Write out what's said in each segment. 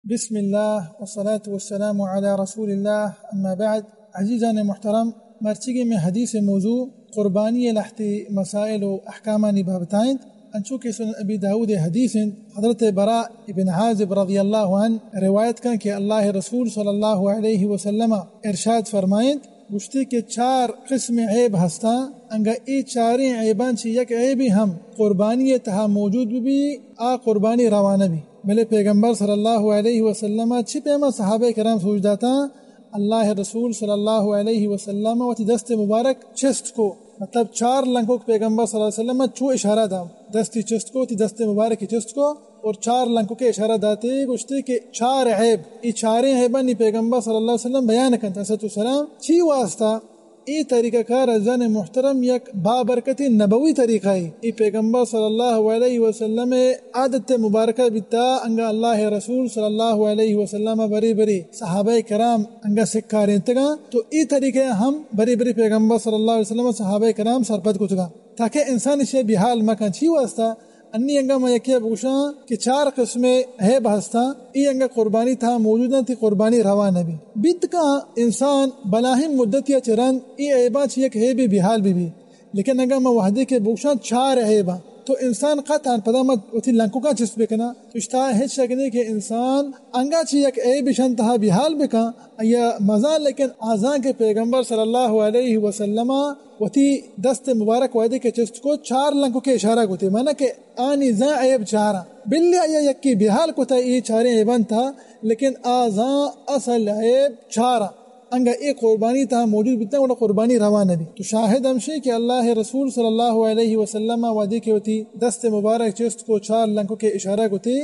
بسم اللہ والصلاة والسلام علی رسول اللہ، اما بعد۔ عزیزان محترم، مرچیگیں مئے حدیث موضوع قربانی لہتے مسائل و احکامانی بابت انت۔ انچو کہ سنن ابی داؤد حدیث انت، حضرت براء ابن عازب رضی اللہ عنہ روایت کن کہ اللہ رسول صلی اللہ علیہ وسلم ارشاد فرمائنت، گوشتی کہ چار قسم عیب ہستاں، انگا اے چاریں عیباں چہ یک عیبی ہم قربانی تہا موجود بہ بی، آ قربانی روا نہ بی۔ بلے پیغمبر صلی اللہ علیہ وسلم چی پیما صحابہ کرام سوچ داتاں؟ اللہ رسول صلی اللہ علیہ وسلم وتی دست مبارک چست کو، مطلب چار لنکوک پیغمبر صلی اللہ علیہ وسلم چو اشارہ دا، دستی چست کو، وتی دست مبارک چست کو اور چار لنکوک اشارہ داتے، گوشتے کہ چار عیب، ای چاریں عیبانی پیغمبر صلی اللہ علیہ وسلم بیان کنت، الصلاۃ والسلام۔ چی واسطہ؟ اے طریقہ کار عزیزان محترم یک بابرکت نبوی طریقہ ہے۔ اے پیغمبر صلی اللہ علیہ وسلم عادت مبارکہ بیتا، انگا اللہ رسول صلی اللہ علیہ وسلم برے برے صحابہ کرام انگا سکارینتگاں، تو اے طریقہ ہم برے برے پیغمبر صلی اللہ علیہ وسلم صحابہ کرام سرپد کتگاں، تاکہ انسان اشی بحال مکن۔ چی واسطہ؟ انی انگا ما یکے بگوشاں کہ چار قسم عیب ہستاں، ای انگا قربانی تہا موجود انت، قربانی روا نبی۔ بیت کاں انسان بلاہیں مدتی چہ رند ای عیباں چہ یک عیبے بحال بی بی، لیکن انگا ما وحدے کہ بگوشاں چار عیباں، تو انسان قطعاً پدا ما وتی لنکوکاں چست بکناں، تو اشتا ہچ شک نہیں کہ انسان انگا چہ یک عیب شن تہا بحال بکن، آیا مزان، لیکن آزان کہ پیغمبر صلی اللہ علیہ وسلم وتی دست مبارک وحدے کہ چست کو، چار لنکوکے اشارہ کتے، مانا کہ آنی زان عیب چاراں۔ بلے آیا یکی بحال کتا ای چاریں عیبان تہا، لیکن آ زان اصل عیب چاراں۔ انگا اے قربانی تہا موجود بیتاں، گڑا قربانی روا نبی۔ تو شاہد ہمشی کہ اللہ رسول صلی اللہ علیہ وسلم وحدے کہ وتی دست مبارک چست کو، چار لنکوکے اشارہ کتے،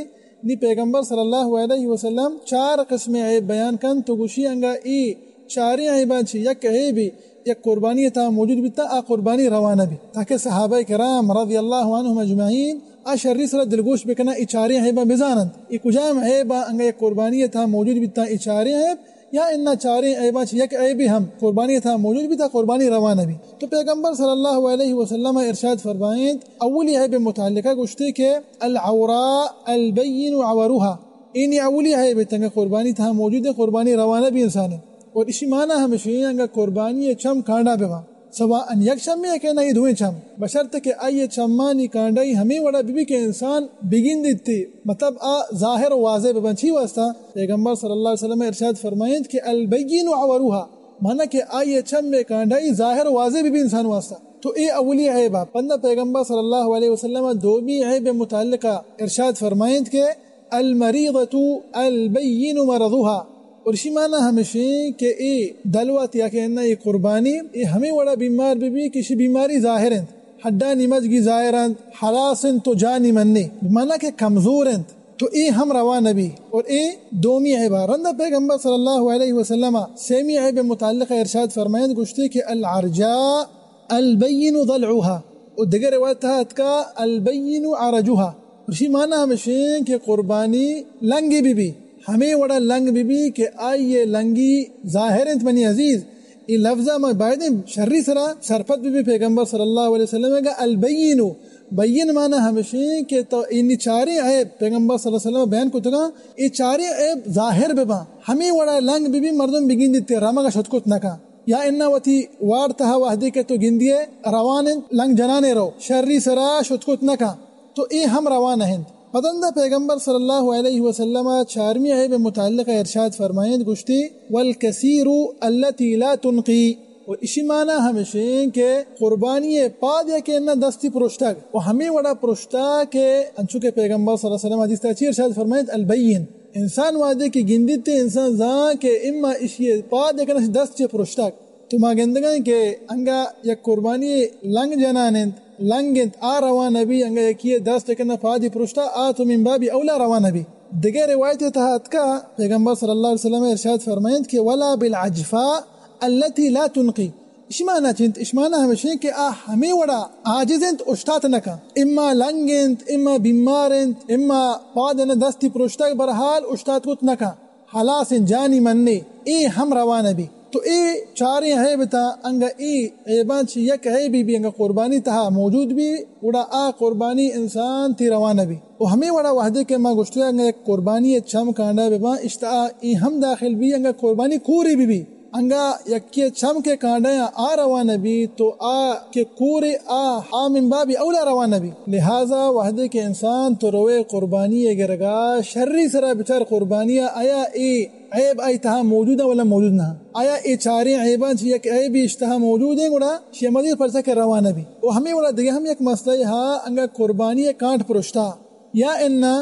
نی پیغمبر صلی اللہ علیہ وسلم چار قسم عیب بیان کن، تو گوشی انگا ای چاریں عیباں چہ یک عیبی یک قربانی تہا موجود بیتا، آ قربانی روا نبی، تاکہ صحابہ کرام رضی اللہ عنہم اجمعین آ شری سرا دلگوش بکنن، ای چاریں عیباں بزاننت، ای کجام عیباں انگا یک قربانی تہا موجود بیتا، ای چاریں عیب، یا انا چاریں عیباں چہ یک عیبی ہم قربانی تہا موجود بیتا، قربانی روا نبی۔ تو پیغمبر صلی اللہ علیہ وسلم ارشاد فرمائنت، اولی عیب متعلقہ گوشتے کہ العوراء البین عورها، اینی اولی عیب تنگا قربانی تہا موجود ہے، قربانی روا نبی انسانے۔ اور اشی معنی ہمشی انگا قربانی چم کانڈا ببا، سواء یک چمے کہ نہ دوئیں چم، بشرط کہ آئی چمانی کانڈائی ہمیں وڑا ببی کہ انسان بگندیت، مطلب آ ظاہر و واضح ببن۔ چی واسطہ؟ پیغمبر صلی اللہ علیہ وسلم ارشاد فرمائنت کہ البین عورها، مانا کہ آئی چم کانڈائی ظاہر و واضح ببی انسان واسطہ۔ تو اے اولی عیب آ۔ پندا پیغمبر صلی اللہ علیہ وسلم دومی عیب متعلقہ ارشاد فرمائنت کہ المریضۃ البین مرضها، اور اشی معنی ہمشی کہ اے دلوت یا کہ انا اے قربانی، اے ہمیں وڑا بیمار ببی کہ اشی بیماری ظاہر انت، ہڈانی مجگی ظاہر انت، ہلاس انت تو جانی منی، مانا کہ کمزور انت، تو اے ہم روا نبی۔ اور اے دومی عیب آ۔ رندا پیغمبر صلی اللہ علیہ وسلم سیمی عیب متعلق ارشاد فرمائنت، گوشتے کہ العرجاء البین ضلعها، و دگہ روایت تہا اتکا البین عرجها۔ اشی معنی ہمشیں کہ قربانی لنگی بی بی، ہمیں وڑا لنگ بی بی کہ آئی لنگی ظاہر انت۔ منی عزیز، ای لفظہ ما بایدیں شری سرا سرپد بی بی۔ پیغمبر صلی اللہ علیہ وسلم گا البین، بین معنی ہمشیں کہ تو اینی چاریں عیب پیغمبر صلی اللہ علیہ وسلم بیان کتگا، ای چاریں عیب ظاہر ببا، ہمیں وڑا لنگ بی بی، مردم بگندیت رمگا شت کت نکا۔ یا انا وتی وارڈ تہا وہدے کہ تو گندیے روان انت، لنگ جنانے رو، شری سرا شت کت نکا، تو اے ہم روا نہ انت۔ پدندا پیغمبر صلی اللہ علیہ وسلم چارمی عیب متعلق ارشاد فرمائنت، گوشتی، والکسیر التی لا تنقی، و اشی معنی ہمشیں کہ قربانی پاد یا کہ انا دستی پروشتگ و ہمیں وڑا پروشتگ کہ انچو کہ پیغمبر صلی اللہ علیہ وسلم حدیث تہا چی ارشاد فرمائنت، البین، انسان وہدے کہ گندیت، انسان زان کہ اما اشی پاد یک نش دست چہ پرشتگ۔ تو ما گندگائیں کہ انگا یک قربانی لنگ جنان انت، لنگ انت، آ روا نبی، انگا یکی دست یک نہ پادی پرشتا، آ تو من باب اولا روا نبی۔ دگہ روایت تہا اتکا پیغمبر صلی اللہ علیہ وسلم ارشاد فرمائنت کہ ولا بالعجفاء التي لا تنقي۔ اشی معنی چنت؟ اشی معنی ہمشیں کہ آ ہمیں وڑا عاجز انت، اشتات نہ کن۔ اما لنگ انت، اما بیمار انت، اما پاد نہ دستی پروشتگ، برحال اشتات کت نہ کن۔ ہلاس انت، جانی منی، اے ہم روا نہ بی۔ تو اے چاریں عیب تا، انگا اے عیباں چہ یک عیبی بی انگا قربانی تہا موجود بی، گڑا آ قربانی انسان تی روا نہ بی۔ و ہمے وڑا وہدے کہ ما گوشتو انگا یک قربانی چم کانڈا بباں، اشتا اے ہم داخل بی، انگا قربانی کورے بی بی، انگا یکے چم کے کانڈا آ روا نہ بی، تو آ کہ کورے آ، آ من باب اولا روا نہ بی۔ لہذا وہدے کہ انسان تو روے قربانی گرگا، شری سرا بچار قربانی آیا اے عیب آئی تہا موجود ایں ولا موجود نہ ایں؟ آیا اے چاریں عیباں چہ یک عیبی اش تہا موجود ایں، گڑا شی مزید پرچا کہ روا نہ بی؟ و ہمے وڑا دگہ ہم یک مسئلہ ہا، انگا قربانی کانٹ پرشتا یا انا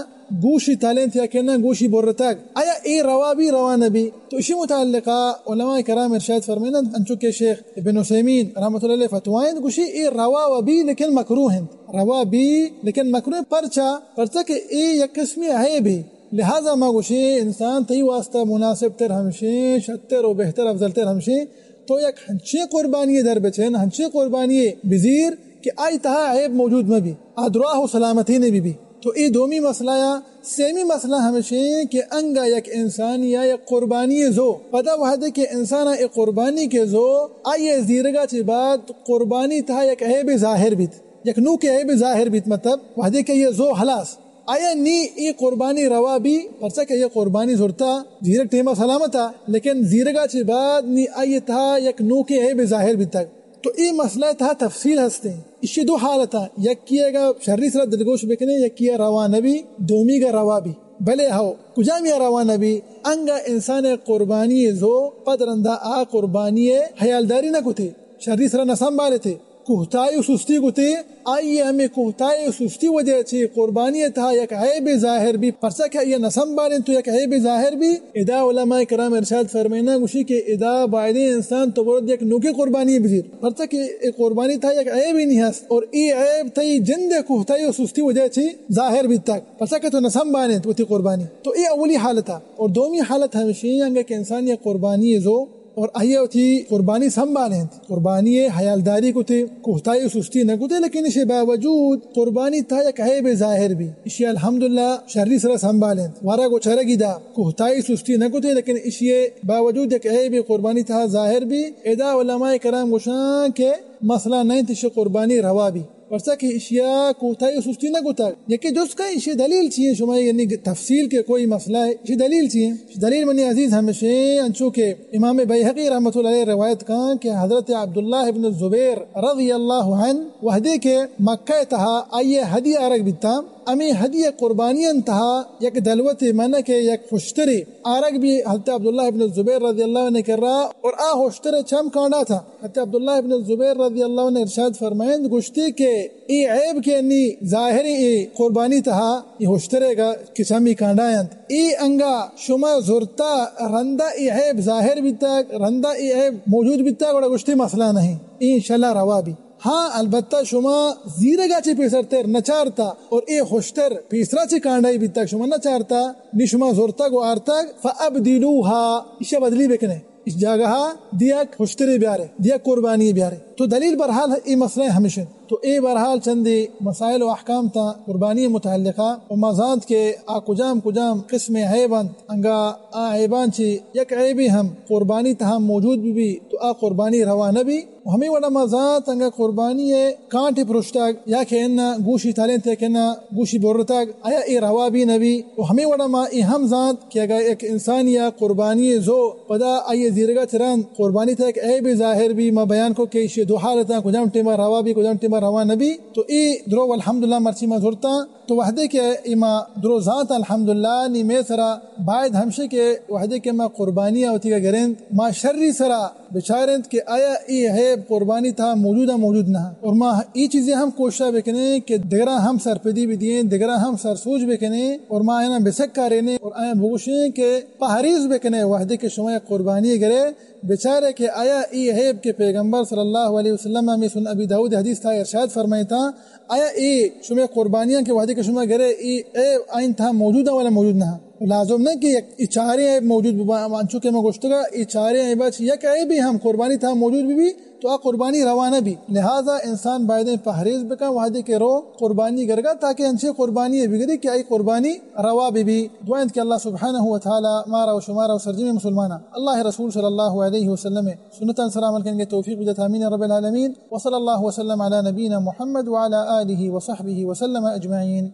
گوشی تلینت یا کہ انا گوشی برتگ، آیا اے روا بی روا نہ بی؟ تو اشی متعلقہ علماء کرام ارشاد فرمائنت، انچو کہ شیخ ابن عثیمین رحمۃ اللہ علیہ فتوائیں گوشی اے روا و بی لیکن مکروہ انت، روا بی لیکن مکروہ انت۔ پرچا؟ پرچا کہ اے یک قسمی عیبے۔ لہذا ما گوشیں انسان تئی واسطہ مناسب تر ہمشیں، شتر و بہتر افضل تر ہمشیں، تو یک ہنچیں قربانی در بچین، ہنچیں قربانی بزیر کہ آئی تہا عیب موجود مہ بی، آ دراہ و سلامتیں بی بی۔ تو اے دومی مسئلہ یا سیمی مسئلہ ہمشیں کہ انگا یک انسانی یا یک قربانی زو، پدا وہدے کہ انسان اے قربانی کے زو، آئی زیرگا چہ بعد قربانی تہا یک عیب ظاہر بیت، یک نوکیں عیب ظاہر بیت، مطلب وہدے کہ یہ زو ہلاس، آیا نی اے قربانی روا بی؟ پرچا کہ اے قربانی زرتا زیرگ ٹیما سلامتا، لیکن زیرگا چہ بعد نی آئی تہا یک نوکیں عیب ظاہر بیتگ۔ تو اے مسئلہ تہا تفصیل ہستیں۔ اشی دو حالتاں، یکی اگا شری سرا دلگوش بکنے، یکی روا نبی، دومی گا روا بی۔ بلے ہو، کجامی روا نبی؟ انگا انسان قربانی زو پد رندا آ قربانی حیالداری نہ کتے، شری سرا نہ سنبھالتے۔ کوتاہی و سستی کتے، آئی ہمے کوتاہی و سستی وجہ چہ قربانی تہا یک عیب ظاہر بی، پرچا کہ آئی نہ سنبھالیں تو یک عیب ظاہر بی۔ ادا علماء کرام ارشاد فرمائنا گوشی کہ ادا بایدیں انسان تو برد یک نوکیں قربانی بزیر، پرچا کہ اے قربانی تہا یک عیبی نہیں ہست اور اے عیب تئی جند کوتاہی و سستی وجہ چہ ظاہر بیتگ، پرچا کہ تو نہ سنبھالیں تو وتی قربانی۔ تو اے اولی حالتا۔ اور دومی حالت ہمشی انگا کہ انسان یک قربانی زو اور آئی وتی قربانی سنبھالینت، قربانی حیالداری کتے، کوتاہی و سستی نہ کتے، لیکن اشی باوجود قربانی تہا یک عیب ظاہر بی، اشی الحمدللہ شری سرا سنبھالینت، ورگ و چرگی دا، کوتاہی سستی نہ کتے، لیکن اشی باوجود یک عیب قربانی تہا ظاہر بی۔ ادا علماء کرام گوشاں کہ مسئلہ نہ انت، اشی قربانی روا بی۔ پرچا کہ اشیا کوتاہی و سستی نہ کتگ۔ یکے جست کن اشی دلیل چی ایں؟ شما یعنی تفصیل کے کوئی مسئلہ ہے، اشی دلیل چی ایں؟ اشی دلیل منی عزیز ہمشیں، انچو کہ امام بیہقی رحمۃ اللہ علیہ روایت کن کہ حضرت عبداللہ ابن الزبیر رضی اللہ عنہ وہدے کہ مکہ تہا آئی ہدی آرگ بیتا، ہمے ہدی قربانی تہا یک دلوتے منہ کہ یک ہشترے آرگ بی حضرت عبداللہ ابن الزبیر رضی اللہ عنہ کرا، اور آ ہشترے چم کانڈا تھا۔ حضرت عبداللہ ابن الزبیر رضی اللہ عنہ ارشاد فرمائند گوشتی کہ اے عیب کہ انی ظاہری اے قربانی تہا اے ہشترے گا کہ چمی کانڈا انت، اے انگا شما زرتا رندا اے عیب ظاہر بیتا، رندا اے عیب موجود بیتا، گڑا گوشتی مسئلہ نہیں، اے انشاءاللہ روا بی۔ ہاں، البتہ شما زیرگا چہ پیسرتر نہ چارتا اور اے ہشتر پیسرا چہ کانڈائی بیتگ، شما نہ چارتا، نی شما زرتگ و آرتگ، فابدلوها، ایشا بدلی بکنے، اس جاگہا دیگ ہشترے بیارے، دیگ قربانی بیارے۔ تو دلیل بہرحال اے مسئلہ ہمیش انت۔ تو اے بہرحال چندے مسائل و احکام تا قربانی متعلقہ و ما زانت کہ آ کجام کجام قسم عیب انت، انگا آ عیبان چہ یک عیبے ہم قربانی تہا موجود بہ بی تو آ قربانی روا نہ بی۔ و ہمے وڑا ما زانت انگا قربانی ء کانٹے پرشتگ یا کہ انا گوشی تلینت یا کہ انا گوشی برتگ، آیا اے روا بی نہ بی؟ و ہمے وڑا ما اے ہم زانت کہ اگا یک انسانی ء قربانی ء زو پدا آئی ء زیرگا چہ رند قربانی تہا یک عیبے ظاہر بی، ما بیان کو کہ ایشی دو حالتاں، کجام ٹیما روا بی، کجام ٹیما روا نہ بی، تو اے درو الحمدللہ مرچی ما زرتاں۔ تو وہدے کہ اے ما درو زانت الحمدللہ، نی مئے سرا باید ہمشی کہ وہدے کہ ما قربانی ء وتیگا گرینت، ما شری سرا بچارینت کہ آیا اے عیب قربانی تہا موجود ء موجود نہ۔ اور ما اے چیزیں ہم کوشش بکنیں کہ دگراں ہم سرپدی بدییں، دگراں ہم سرسوج بکنیں اور ما آیاں بسکارینیں اور آیاں بگوشیں کہ پہریز بکنے وہدے کہ شما یک قربانی گرے، بچارے کہ آیا اے عیب کہ پیغمبر صلی اللہ علیہ وسلم ہمیں سن ابی داؤد حدیث تہا ارشاد فرمائیتا، آیا اے شمئے قربانیاں کہ وہدے کہ شما گرے، اے، اے آئین تہا موجود اں ولا موجود نہ؟ لازم نہ کہ یک اے چاریں عیب موجود ببا، انچو کہ ما گوشتگا، اے چاریں عیبا چہ یک عیبے ہم قربانی تہا موجود ببی، تو آ قربانی روا نہ بی۔ لہذا انسان بایدیں پہریز بکن وہدے کہ رو قربانی گرگا، تاکہ انچیں قربانی بگری کہ آئی قربانی روا ببی۔ دعا انت کہ اللہ سبحانہ و تعالی مارا و شمارا و سرجمیں مسلماناں اللہ رسول صلی اللہ علیہ وسلم سنتاں سرا عمل کنگے توفیق بدت، آمین رب العالمین۔ وصلی اللہ وسلم علی نبینا محمد وعلی آلہ وصحبہ وسلم اجمعین۔